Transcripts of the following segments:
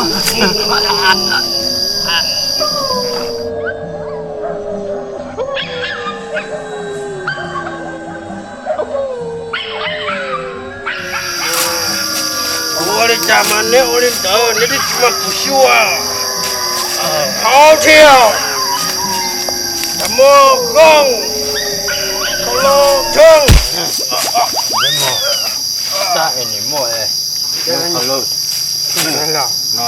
Ua li cas mas neb ua li ntawd, neb twb tsis mag kuv xyuas. Hauv thiab, muaj koob, los tshoob. Dab es nim muaj es, no.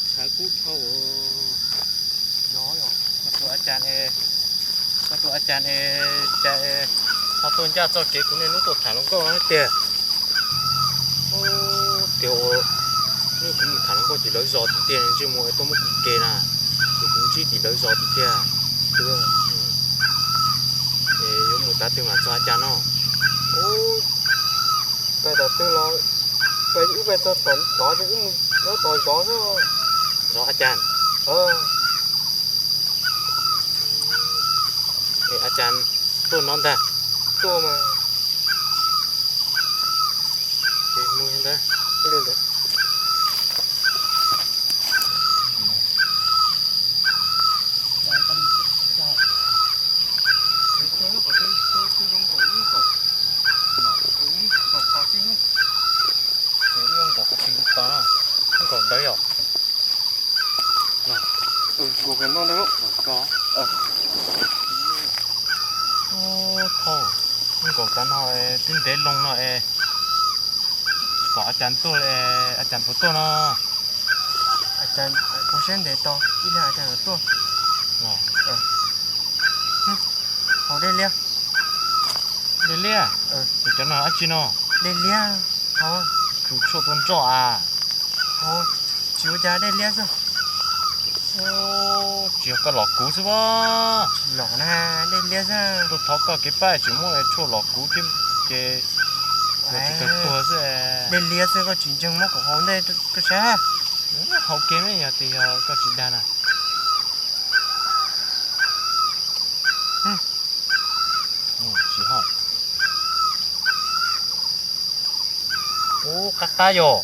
Tshav kub dhau. Koj tus a cas es, koj tus a cas es, cas es ho tuaj ncaj txoj kev kuv niaj hnub tuaj tham hluas nkauj no tiag. Tiag, hnub kuv mus tham hluas nkauj tim lawv zos tiag tiag, ntsej muag es tuaj muab kuv ke na, ces kuv ntsib tim lawv zos tiag tiag. Es yuav mus tav twg mas txog a cas no? Pais tom twg los, pais wb pais txog tom tod ces wb mus nyob tom zov xwb. Zov a cas? Es a cas tuaj no ntag. Tuaj mas. Ces mus ntag. Nkaus qhov twg to, nkaus ntawd yom. Nkaus no ntag. Thauj, nkaus tav no twb ntev loo no es, pom a cas tuaj, a cas puas tuaj no? Kuv siab ntev tau ib leeg a cas tuaj. Haus dej liab. Dej liab? Cov no dab tsi no? Dej liab. Khwv tshuaj tua nroj a. Tsis ua cas, dej liab xwb. Tsis yog koj lom kuv xwb as. Tsis lom na, dej liab xwb. Tuaj thov koj kev pab tsis muab tshuaj lom kuv thiab ces tsis tau tuag xwb. Dej liab xwb, koj tsis ntseeg muab kuv haus ntej koj saib. Haus kiag me, yog tias yog koj tsis dag na. Tsis haus. Ub, qab qab yog.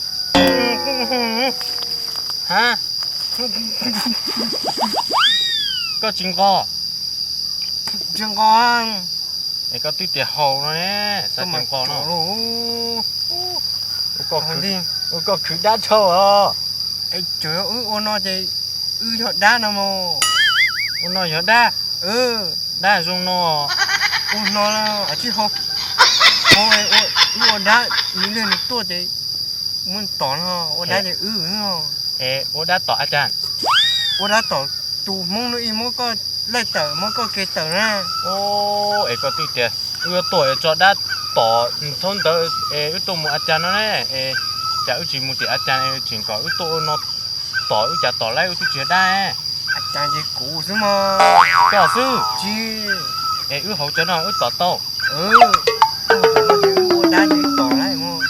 Ha? Koj tsis nqos? Tsis nqos. Es koj twb tias haus no ne, xav tias nqos no. Ua koj khwv dab dhau os. Es tseem wb ua no ces wb yog dab no mas. Ua no yog dab? Dab zoo no. Ua no, wb ua dab, nws leej nws tuaj ces muab tom no, ua dab ces wb. Es ua dab tom a cas? Ua dab tom tus hmoob no ib muab koj laij tawm, muab koj ke tawm na. Es koj twb tias wb yuav tuaj es tso dab tom thaum ntawd es wb tuaj mus a cas no ne, es cas wb tsis mus tim a cas es tseem kom wb tuaj ua no tom, wb cas tom laib, wb twb tsis yog dab. A cas ces kuv xwb mas. Koj xwb? Tsis. Es wb hauv cov no wb tom tau? Ua dab ces wb tom laib mas.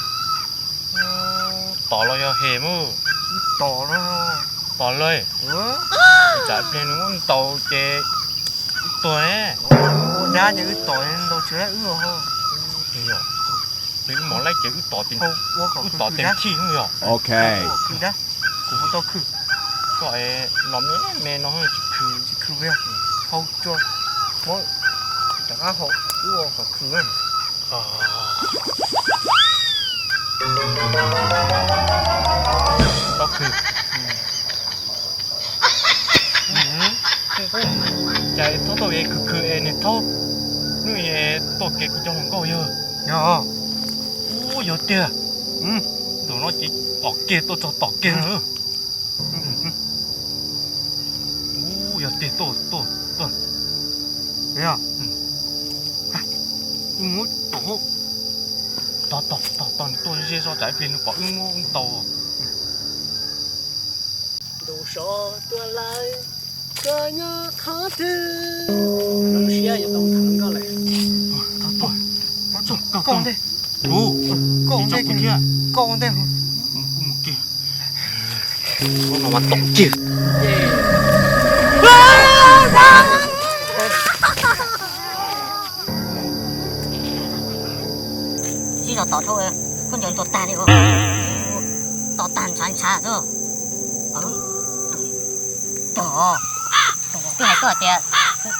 Tom los yog hem mus? Tom los. Tom los. Tsam pliag nws muab ntaus ces wb tuag ne. Ua dab ces wb tom ntaus tsis laib wb. Peb mos laib ces wb tom, wb tom tes khij yog. Kuv tau khwv. Koj es los me me no tsis khwv. Tsis khwv, hau tso, muab rov qab hau, wb ua kom khwv. Tau khwv. Cas thaub tau es khwv khwv es niag thaub, hnub tuaj kev kuv cov hluas nkauj yog. Ub, yog tiag. Tus no ces tom kiag tuaj txog tom kiag na. Ub, yog tiag, tuaj tuaj tuaj. Wb muab tom, tom tom tom tom nws tuaj ze zog tsam ib pliag nws pom wb muab ntaus. Ntu so tuaj lawm, koj nyob qhov twg? Lub siab yuav tau tham nkauj lawm. Koj ntej, koj ntej, mus kiag. Ub, no mas tom kiag. Tuag, tuag, twb hais koj tias,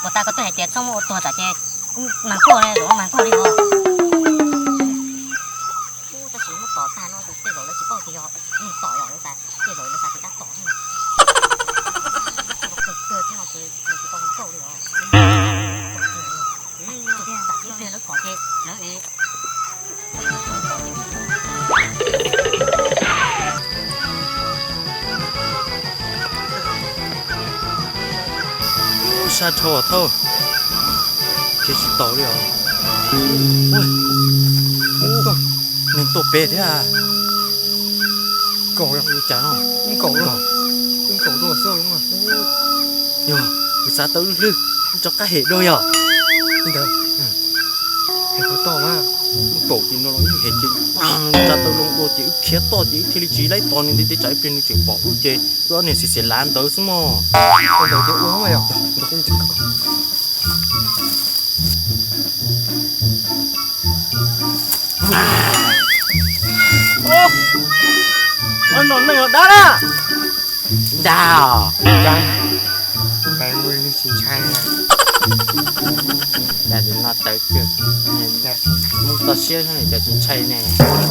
puas tas koj twb hais tias txhob muab ua tuag tsam ces mag koj ne, zaum no mag koj li os. Tab sis muab tom tag no tej zaum lawv tsis paub tias yog neeg tom yom, lawv xav, tej zaum lawv xav tias dab tom xwb. Kawg kawg thiab no ces nws tsis tau mus kauj li os. Ib pliag lawv pom ces lawv es Sab dhau thauj, thiab tsis tau li os. Neeg tuaj pem thiab. Kaum li cas no? Kaum, kaum xwb. Yog, kuv xav tau hlwb, wb rov qab hem dua yog. Li ntawd, hem puas tau mas. Wb kaum ces no los wb hem ces tsa tau loo dua ces wb khiav toj ces wb thiaj li tsis laib tos nws nti teb tsam ib pliag nws tseem pom wb ces wb ob niag xiam xiam lav ntawd xwb mog. Ua ntawd ces ua yog. Ua nom neeg los dab na. Dab os, dab. Peb mus tsis ntshai na. Dab tus no tawv kawg. Mus toj siab xwb cas tsis ntshai ne.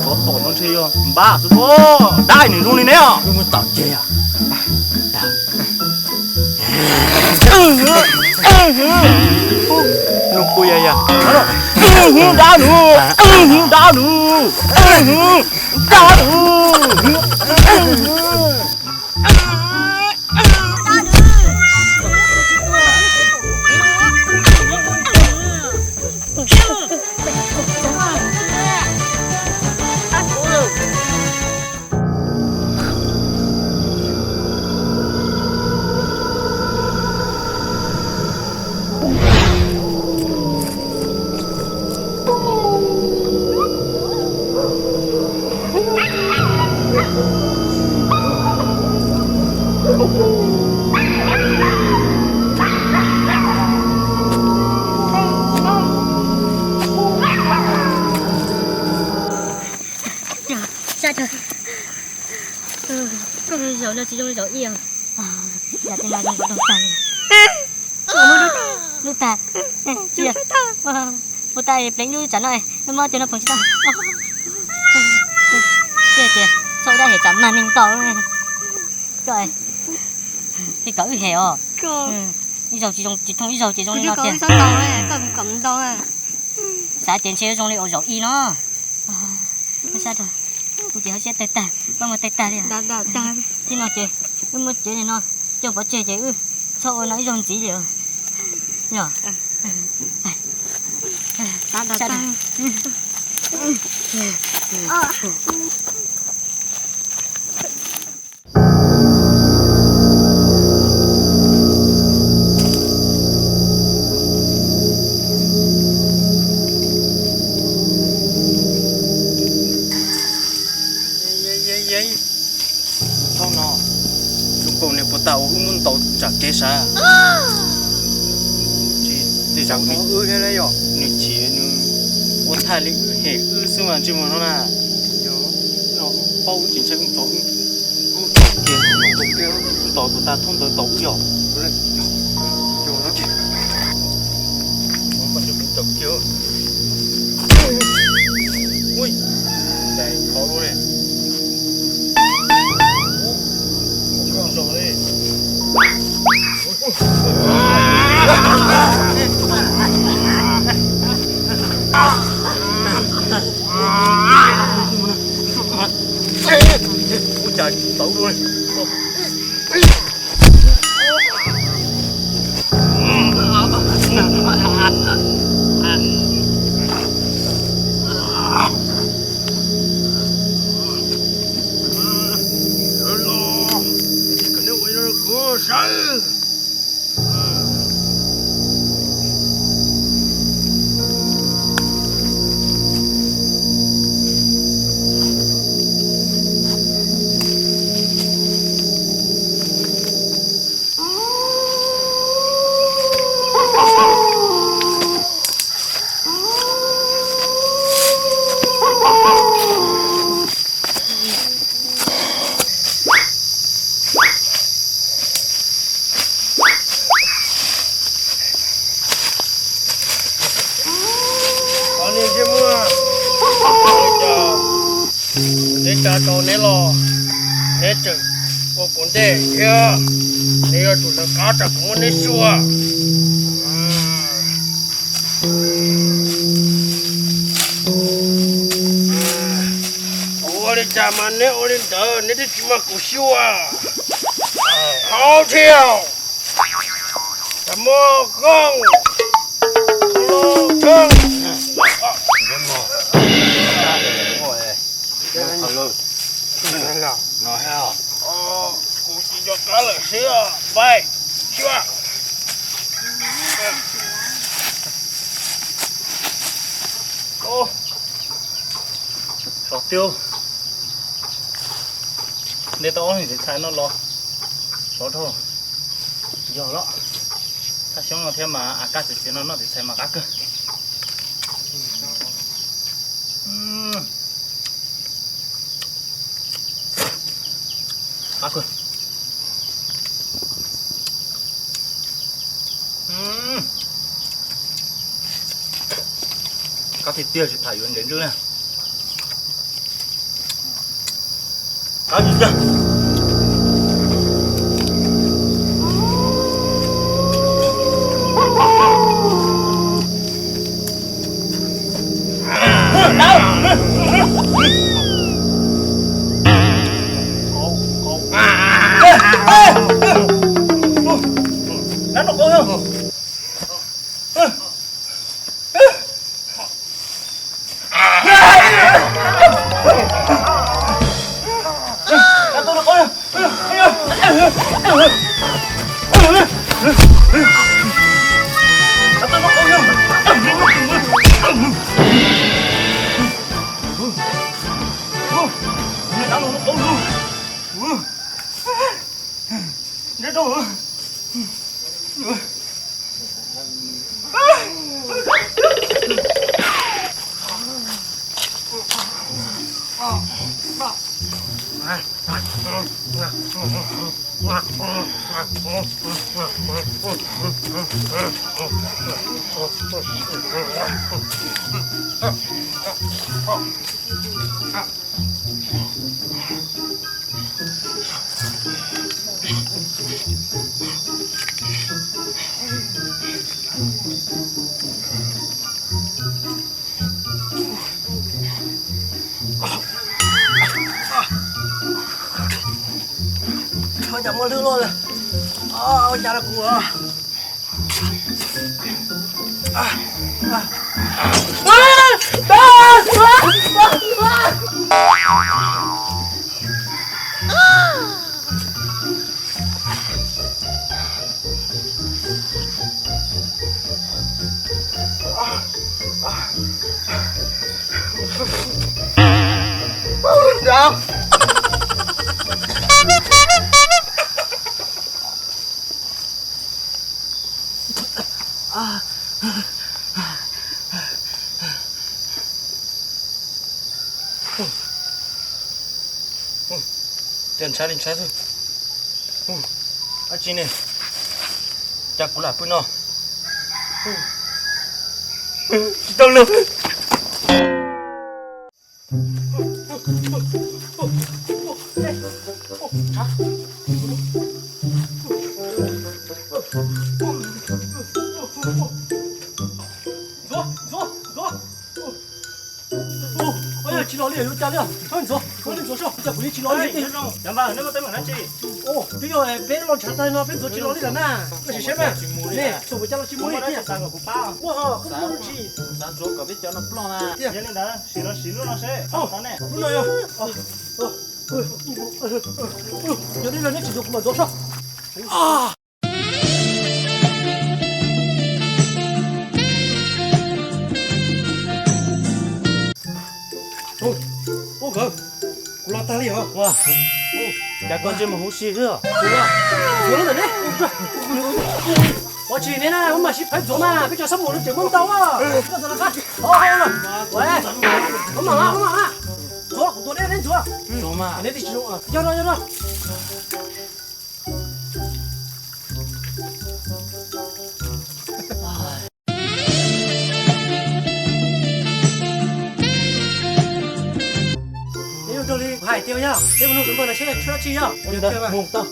Qhov tom no ntshe yog npab xwb pob, dab nws zoo li ne os. Wb mus tom ces os. Nws kuj yog yog. Dab nws, dab nws, dab nws. Sab rau, koj zaum no tsis zoo li zaum ib os. Yam tej no zoo nkauj dog tag li. Lub tag, lub tag, puas tas pleev lub tsam no, mob cov no phoom tsis tau. Tias txhob ua dab hem tsam mag neeg ntau. Koj, thiaj kom wb hem os. Ib zaug tsis zoo tsis thooj ib zaug ces zoo li no tiag. Xav tias ntshe zoo li ua zaum ib no. Sab rau, kuv ces ho siab tawg tag, koj muag tawg tag li. Tib no ces wb muab cev li no coj pov tseg ces wb txhob ua no ib zaug ntxiv li. Yog. Thaum no, zoo nkaus niag puas tas uas wb muab ntaus tsam kev sav. Tej zaum nws chim, nws ua thaij li wb hem wb xwb mas ntsej muag no na. Paub wb tsis ntshai wb ntaus, wb ntaus puas tas thaum ntawd ntaus wb yog. Ui, daim khov dua ne. Koj zog li. Ua cas tawv dua li. Tau neb los neb tseem ua kuv ntej thiab, neb yuav tsum lawv qab tsam kuv muab neb xyuas. Kuv ua li cas mas neb ua li ntawd, neb twb tsis muab kuv xyuas. Haub thiab, muab koob, los koob. Kuv tsis nco qab lawm xwb, pais xyuas. Sov tiag, neb tau ob tug txiv ntxhais no los sov dhau. Yog los, thaj xyoob no thiab mas a kaj txiv txiv no noj txiv ntxhais mas qab kawg. Qab kawg. Qab tiag tiag, tsis tham yuav ntev ntswg na. Qab tiag tiag. Ua cas muaj hlwb luaj li. Ua cas rau kuv. Cas ntshai li ntshai xwb. Dab tsi ne? Cas kuv lam pw no? Tsis tau lawm. Ntxuav, ntxuav, ntxuav. Ua, tsis los li yuav cas li. Ntxuav, ntxuav, ntxuav soj, cas kuv li tsis los li. Ua, twb yog peb los ntshav tag no peb ntxuav tsis los li lawm na. Koj sim saib mas, ne, tus ua cas los tsis muaj li thiab. Ua ho, koj muaj lub tsis. Xav ntxuav kom peb cov no ploj na. Yog li ntawd sim los sim lub no seb. Lub no yog. Yog li los neb tsis ntxuav kuv mam ntxuav soj. Ua nkawd, kuv los tag li os. Cas koj ntsej muag huv si xwb. Ua tsis ne na, wb mam sib phawv ntxuav mas peb cov sab mus no tseem muaj ntau. Koj txog los qab. Wb mam, wb mam, ntxuav, kuv tua neb, neb ntxuav. Yog no, yog no. Neb yuav raug li kuv Hais tias yog peb mus nug tus npawg no seb nws tshuav dab tsi yog. Mus tau.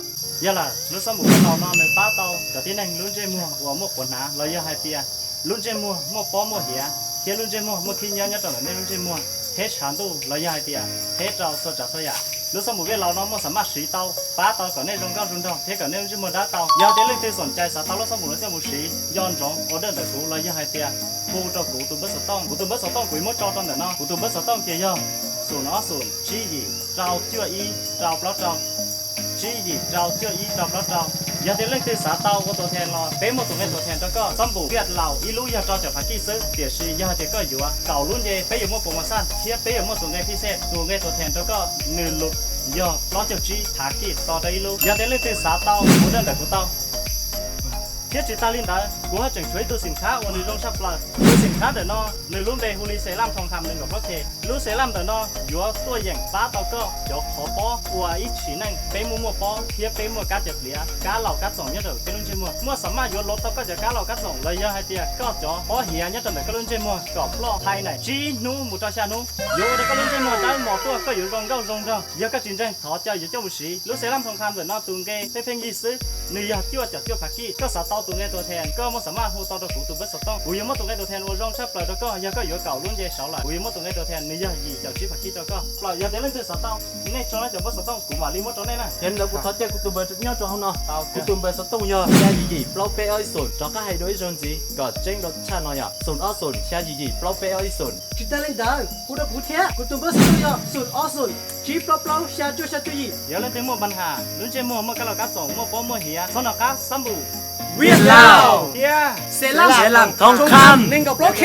Yog lawm, lub xab npum Viaj Laus no nws pab tau cov tib neeg lub ntsej muag uas muaj quav hnav los yog hais tias lub ntsej muag muaj pob muaj hiav thiab lub ntsej muag muaj khib nyiab nyob rau ntawm nej lub ntsej muag, theb tshav ntuj los yog hais tias theb rau txhua tsav txhua yam. Lub xab npum Viaj Laus no muaj xam maj siv tau pab tau kom nej zoo nkauj zoo nraug thiab kom nej lub ntsej muag dawb tau. Yog tias leej twg xoom cai xav tau lub xab npum no coj mus siv, nco ntsoov order ntawm kuv los yog hais tias hu rau kuv tus npawb xov tooj. Kuv tus npawb xov tooj kuv yuav muab tso rau ntawm no. Kuv tus npawb xov tooj ces yog xoom ob xoom tsib yim rau cuaj ib rau plaub rau, tsib yim rau cuaj ib rau plaub rau. Yog tias leej twg xav tau ua tus thee los peb muaj tus nqe tus thee rau koj. Xab npum Viaj Laus ib lub yog rau caum phav kij xwb, tiam sis yog hais tias koj yuav kaum lub nce peb yuav muaj pos mas xaj thiab peb yuav muaj tus nqe phij xej, tus nqe tus thee rau koj nws lus yog plaub caug tsib phav kij so rau ib lub. Yog tias leej twg xav tau mus dawj ntawm kuv tau. Thiab tsis tas li ntawd, kuv haj tseem tshuav ib tug xim khab uas nws zoo tshaj plaws. Tus xim khab ntawm no nws lub npe hu li Xelam Thoo Kham nees nkaum plaub K. Lub Xelam ntawm no yuav tuaj yeem pab tau koj cov qhov pob uas ib tsim neej peb muaj muaj pob thiab peb muaj kab cawv pliav, kab laus kab txoom nyob rau peb lub ntsej muag. Muaj xam maj yuav lov tau koj cov kab laus kab txoom los yog hais tias koj cov pob hiav nyob rau ntawm koj lub ntsej muag kom ploj thaiv nais tsib hnub mus rau xya hnub. Yuav ua rau koj lub ntsej muag dawb mos tuaj, koj yuav zoo nkauj zoo nraug. Yog koj tsis ntseeg thov caw yuav coj mus siv. Lub Xelam Thoo Kham ntawm no tus nqe pheej pheej yig xwb, nws yog cuaj caum cuaj phav kij. Koj xav tau tus nqe tus thee, koj muaj xam maj hu tau rau kuv tus npawb xov tooj, kuv yuav muab tus nqe tus thee uas zoo tshaj plaws rau koj. Yog koj yuav kaum lub nce saud lawm, kuv yuav muab tus nqe tus thee nws yog yim caum tsib phav kij rau koj. Plaws yog tias leej twg xav tau, nej tso nej cov npawb xov tooj kuv mam li muab rau nej na. Yog li ntawd kuv thov caw kuv tus npawb nyob rau hauv no. Kuv tus npawb xov tooj yog xya yim yim plaub peb ob ib xoom, rov qab hais dua ib zaug ntxiv kom tseeb rau tshaj no yog xoom ob xoom xya yim yim plaub peb ob ib xoom. Tsis tas li ntawd, hu rau kuv thiab, kuv tus npawb xov tooj yog xoom ob xoom tsib plaub plaub xya cuaj xya cuaj yim. Yog leej twg muaj npa nham, lub ntsej muag muaj kab laus kab txoom, muaj pob muaj hiav, txhob nco qab xab npum Viaj Laus thiab Xelam Thoo Kham nees nkaum plaub K.